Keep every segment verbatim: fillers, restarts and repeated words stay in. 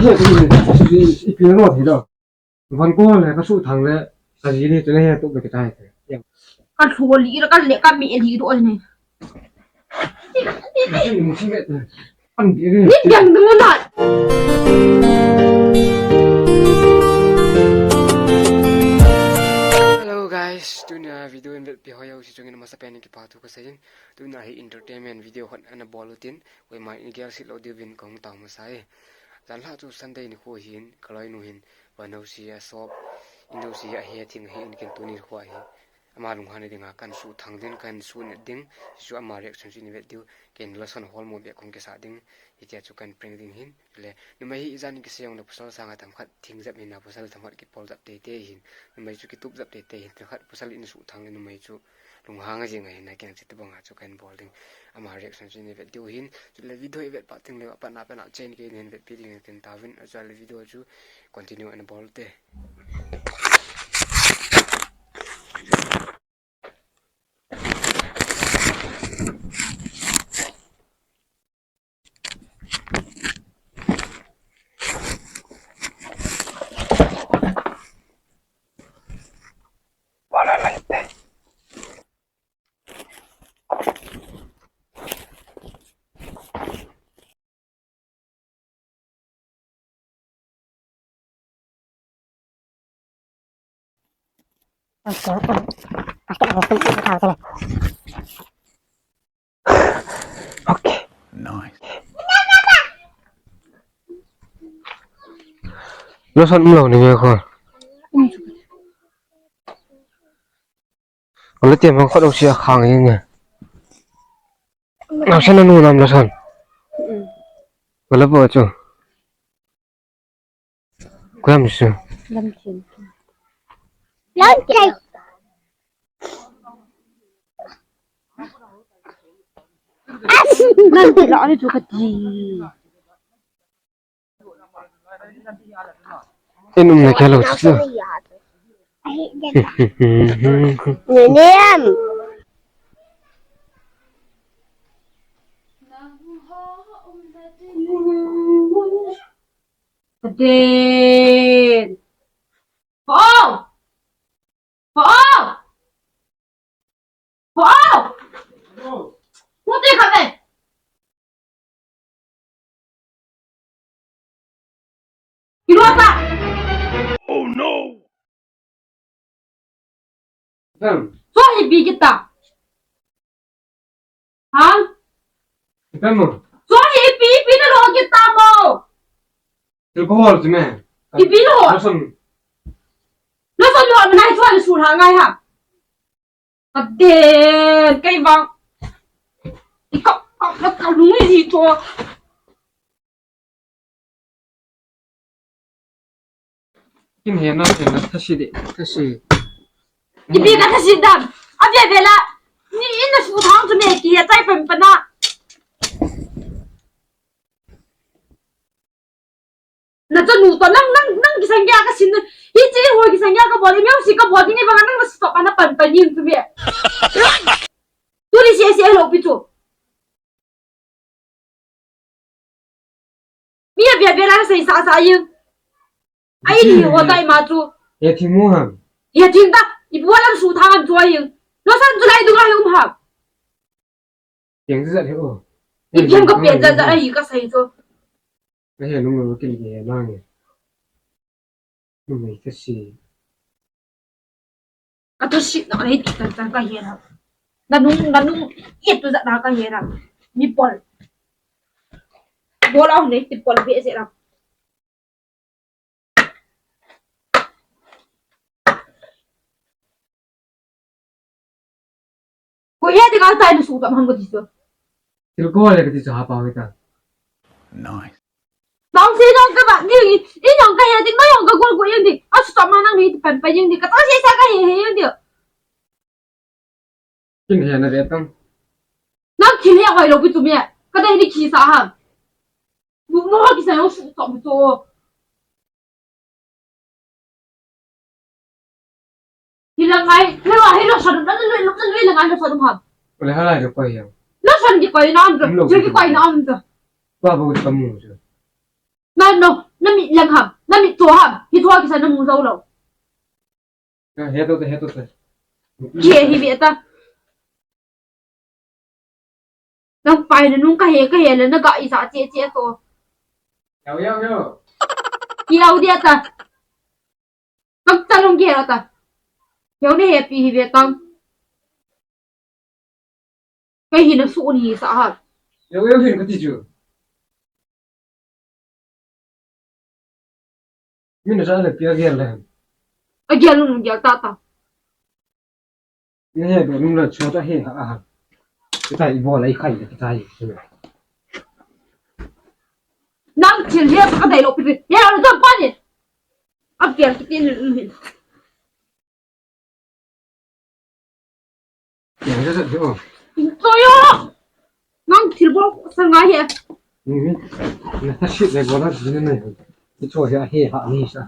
Ipi na lo thei lo. Van ko le ka su thang le ka ji ni tu ne he tu be ka tai te. Ka thlo li ra ka le ka mi li do ne. Ni mu si me. An bi ni. Ni yang dong na. Hello guys, tunia video in vet pi ho ya u si chungin masa pen ki pa tu ka sayin. Tunia hi entertainment video hon ana bol utin. Koima in gel sit lou diuvin kong tao masa e. Jan lha chu Sunday nikho hin, ka loinu hin, van ho si a sop, in ho si a he thing hi in kin tuni nikho hi. Ama lunghan ding a kan su thang ding, kan su ne ding, chu ama reaction chu ni vet diu, ken lotion hol mo be kong kisa ding, hitia chu kan prank ding hin, le, numei hi jan kisa jong le pasal sanga tam khat thing jap hin na pasal tam khat kipol jap tei tei hin, numei chu kitup jap tei tei hin, tam khat pasal in su thang le numei chu, Lunghang a jing ahin, a kiang chite banga chu kan bol ding. Ama reaction chu ni vet diu hin, chule video i vet pa ting le, pa na pa na chen ke nin vet pi ding tin tauvin, chule video chu continue ana bol te. Okay. Nice. Lotion um lou ni nge ko. Wala tiam hang khot dong sia khang ing e. Nang sen nanu nam la san. Wala po chu. Kuam su. Lam chen. Lam chen. Nan te la ni chu ka ti. In um na kya lo chu. Niniam. Din. Oh! Oh! Oh! Mo te kha ve. Kilosa. Oh no. Em. So hi bi kita. Ha? Kita mo. So hi bi bi na lo kita mo. Alcohol si me. Hi bi lo. Lason. Lason lo na so su ha ngai ha. Ate, kei vang. I kap, kap, kap, kap, lungi di to. Kin he na, he na, thasi de, thasi. Ipi ka thasi dam. Abia bela. Ni ina su thang tu ne ki he tai pen pana. Na chanu to nang, nang, nang kisang ya ka sin. Hiche ho kisang ya ka bol, mi si ka bol ni bang nang na stop ana pan pan yin tu be. Tu ni si si lo pi tu. Mi a bia bia la sai sa sa yin. Ai ni ho tai ma tu. Ye thing mu ham. Ye thing ta. I bu lam su thang an tu yin. Lo san tu lai du lai um ham. Piang zat he o. I piang ka piang zat zat ahi ka sai chu. Ka he nung nung kin he nang e. Nung mai ka si. Ka tu si na he ta ta ka he na. Na nung na nung e tu zat na ka he na. Mi pol. Bol au ne ti pol be se na. Ko he de ka tai na su ta man ko ti so. Til ko le ka ti so ha pa we ta. Nice. Nang si nang ka ba ni, i nang ka he de, nang ka gol ko yin de. A su ta ma nang ni pan pa yin de. Ka ta si sa ka he he yin de. Kin he na ve tang. Nang kin he hoi lo pi tu me. Ka dai ni ki sa ha. Bu mo ki sa yo su to bu to. Hi la ngai, hi la, hi la sa dum, la la la la la ngai la sa dum ha. Ole ha lai de koi ya. La sa ki koi na am to. Lo ki koi na am to. Ba bu ka mu. Na no. Na mit lang ham, na mit to ham, hi thua kisa na mu jou lou. He to te, he to te. Ke hi ve ta. Nang pai na nung ka he, ka he le na ga i sa che che to. Yau, yau, yau. Yau dia ta. Kam ta nung ke ta. Yau ne he pi hi ve tang. Kei hi na su ni sa ha. Yau, yau hin ka ti chu. Min sa le pia gel le. A gel nu gel ta ta. Ni he do nu le chu ta he ha ha. Kita i bol ai khai kita i. Nang thil he ka dai lo pi pi. He lo ta pa ni. A gel ki tin. Yang ja ja jo. Toyo. Nang thil bol sa ngai he. Ni ni. Na ta shi le bol na ni ni. Ni cho he he ha ni sa.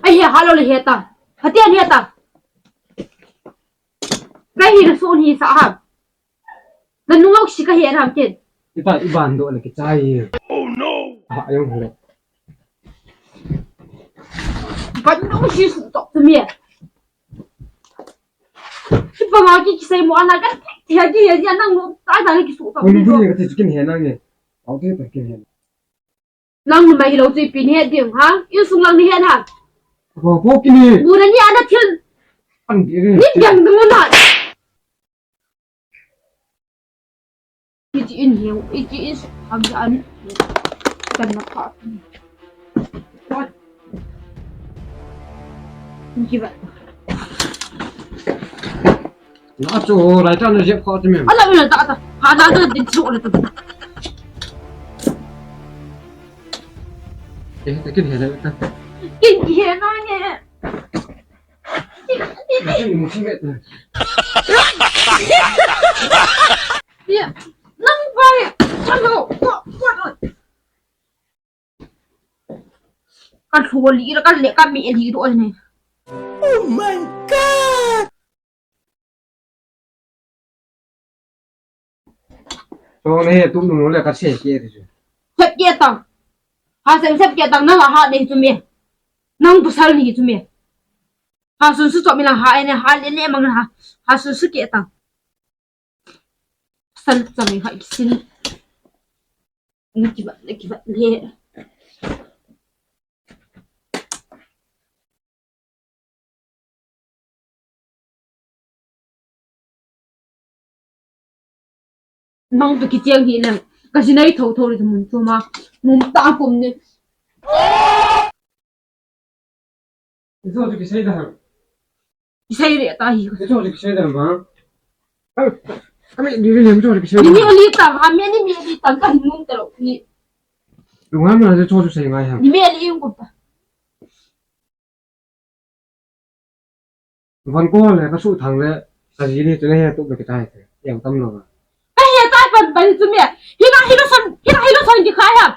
Ai he ha lo le he ta. Ha ti he ta. Kei hi na su ni sa ha. Na nung lou si ka he ram ken. Ipa iban do le ki chai. Oh no. Ha ayong le. Ban nung si su tok tu mi. Ipa nga ki kisai mo ana kan. He di he di nang nung ta ta ki su tok. Kun du ni ka ti kin he nang ni. Au te ta kin he. Nang numei hilou chu ipi nahet ding ham? Insung lang nahet ham? Ko, ko kini. Bu na ni ana thil. Ang diri. Ni dang dang na. Iti in hiu, iti in ham an. Kan na pa. What? Ni ba. Na chu lai ta na jep kho ti mem. Ala na ta ta. Ha na ta din chu le ta. Eh, ta kin he na ta. Kin he na ne. Kin mu si me ta. Ya, nang bai. Hello. What? What? Ka lhu li, ka le, ka mi li do ne. Oh my God! So ne he tum nu le ka se ke ti chu. Sep ke tang. Ha sep sep ke tang nang ha ne chu me. Nang pasal ni chu me. Ha sun su chop mi lang ha ne ha le le mang ha. Ha sun su ke tang. Sal chang hai kisin. Na kibat, na kibat le. Nang tu kicheng hi leng. Ka sinai tho tho le mun chu ma. Mun ta kum ni. Ijo chu kisei da ham. Kisei le ta hi. Ijo chu kisei da ham. Kami diri le ijo chu kisei. Ni mi ali ta, ha mi ni mi ali ta ka nung ta lo ni. Lunga ma ijo chu sei ngai ham. Ni mi ali ung ko ta. Von ko le ka su thang le ka ji ni chu le he tu be ka tai. Yang tam lo. Ka he tai pan pan chu mi. Hi na hi lo san, hi na hi lo san ki khai ham.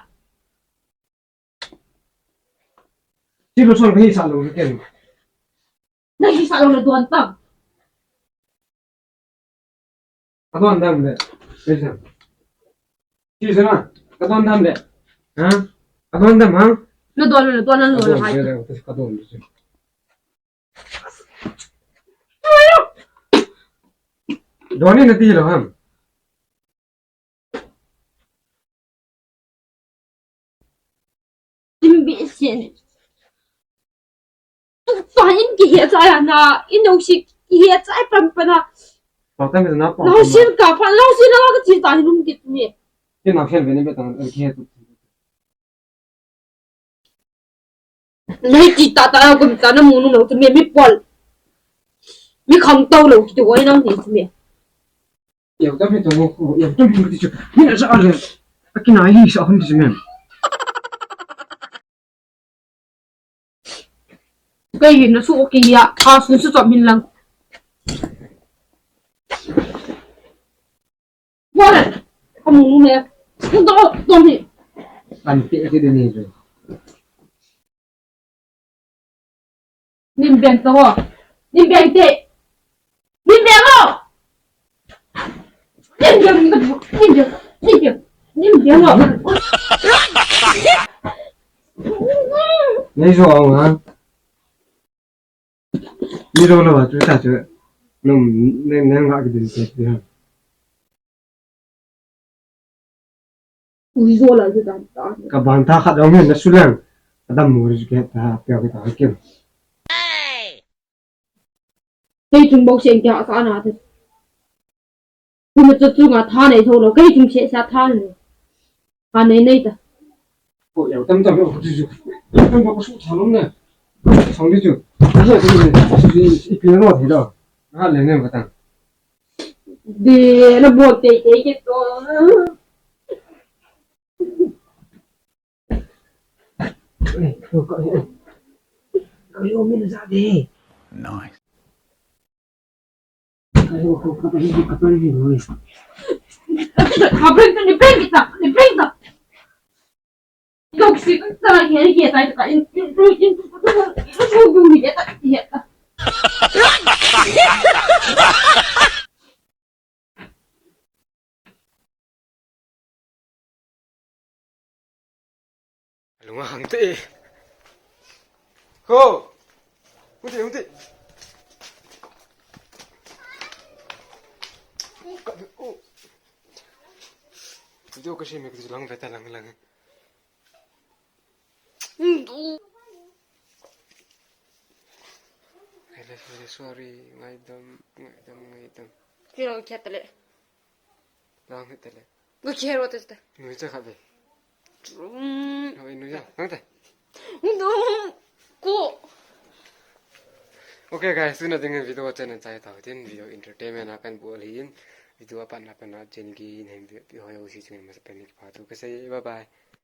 Ti lo son ka hisah lou ken. Na hisah lou na don tam. Ka don dam le. Ti sa na. Ka don dam le. Ha? Ka don dam ha? Na don, na don, na don, na don hai. Ka don. Don ni na ti lo ham. Tin bi sin. Tu pa in ki he cha ya na, in no si ki he cha pan pan na. Pa ta mi na pa. Na sin ka pa, na sin na ka ti ta ni lum ki ni. Ki na khen ve ni be ta ki he tu. Nei ti ta ta kum ta na mu nu lo tu me mi pol. Mi khang tau lo ki tu wai nang ni tu me. Yau ta mi tu ko, yau ta mi ti chu. Mi na sa le. A ki na hi sa hon ti me. Kei hin na su ki ya, a su su chom hin lang. Bole, kamu ne. Kun to, to ni. Kan pe ke de ni jo. Nin beng to. Nin beng te. Nin beng o. Nin beng, nin beng, nin beng, nin beng o. Ei jo ang ha. Ni lo lo chu ta chu. Num neng neng ga ki din te ti ha. Ui zo la chu ta ta. Ka ban ta khat dong hin na su lang. Ka dam mo ri ke ta pe ke ta ke. Kei chung bou seng kia sa na te. Kuma chu chunga tha nei tho lo, kei chung che sa tha nei. Tha nei nei ta. Ko yau tam tam ko chu chu. Tam ko su tha lo na. Song di chu. Ni chu ni. Ipi lo thei lo. Ha le ne ba ta. De na bo te te ke to. Nice. Lunga hang te. Ho. Hung te, hung te. Video ka simi ka lang beta lang lang. Hele, hele, sorry, ngaidam, ngaidam, ngaidam. Kiro kya tale? Lang he tale. Go kero te te. Nui cha kha be. Trum. Hoi, nui cha. Nang te. Undum. Ko. Okay guys, tuna ding video channel chai ta tin video entertainment a kan bol hin video a pan a pan a chen ki nem video pi hoi ho si chungin masa pen ki pa tu ka sei bye bye.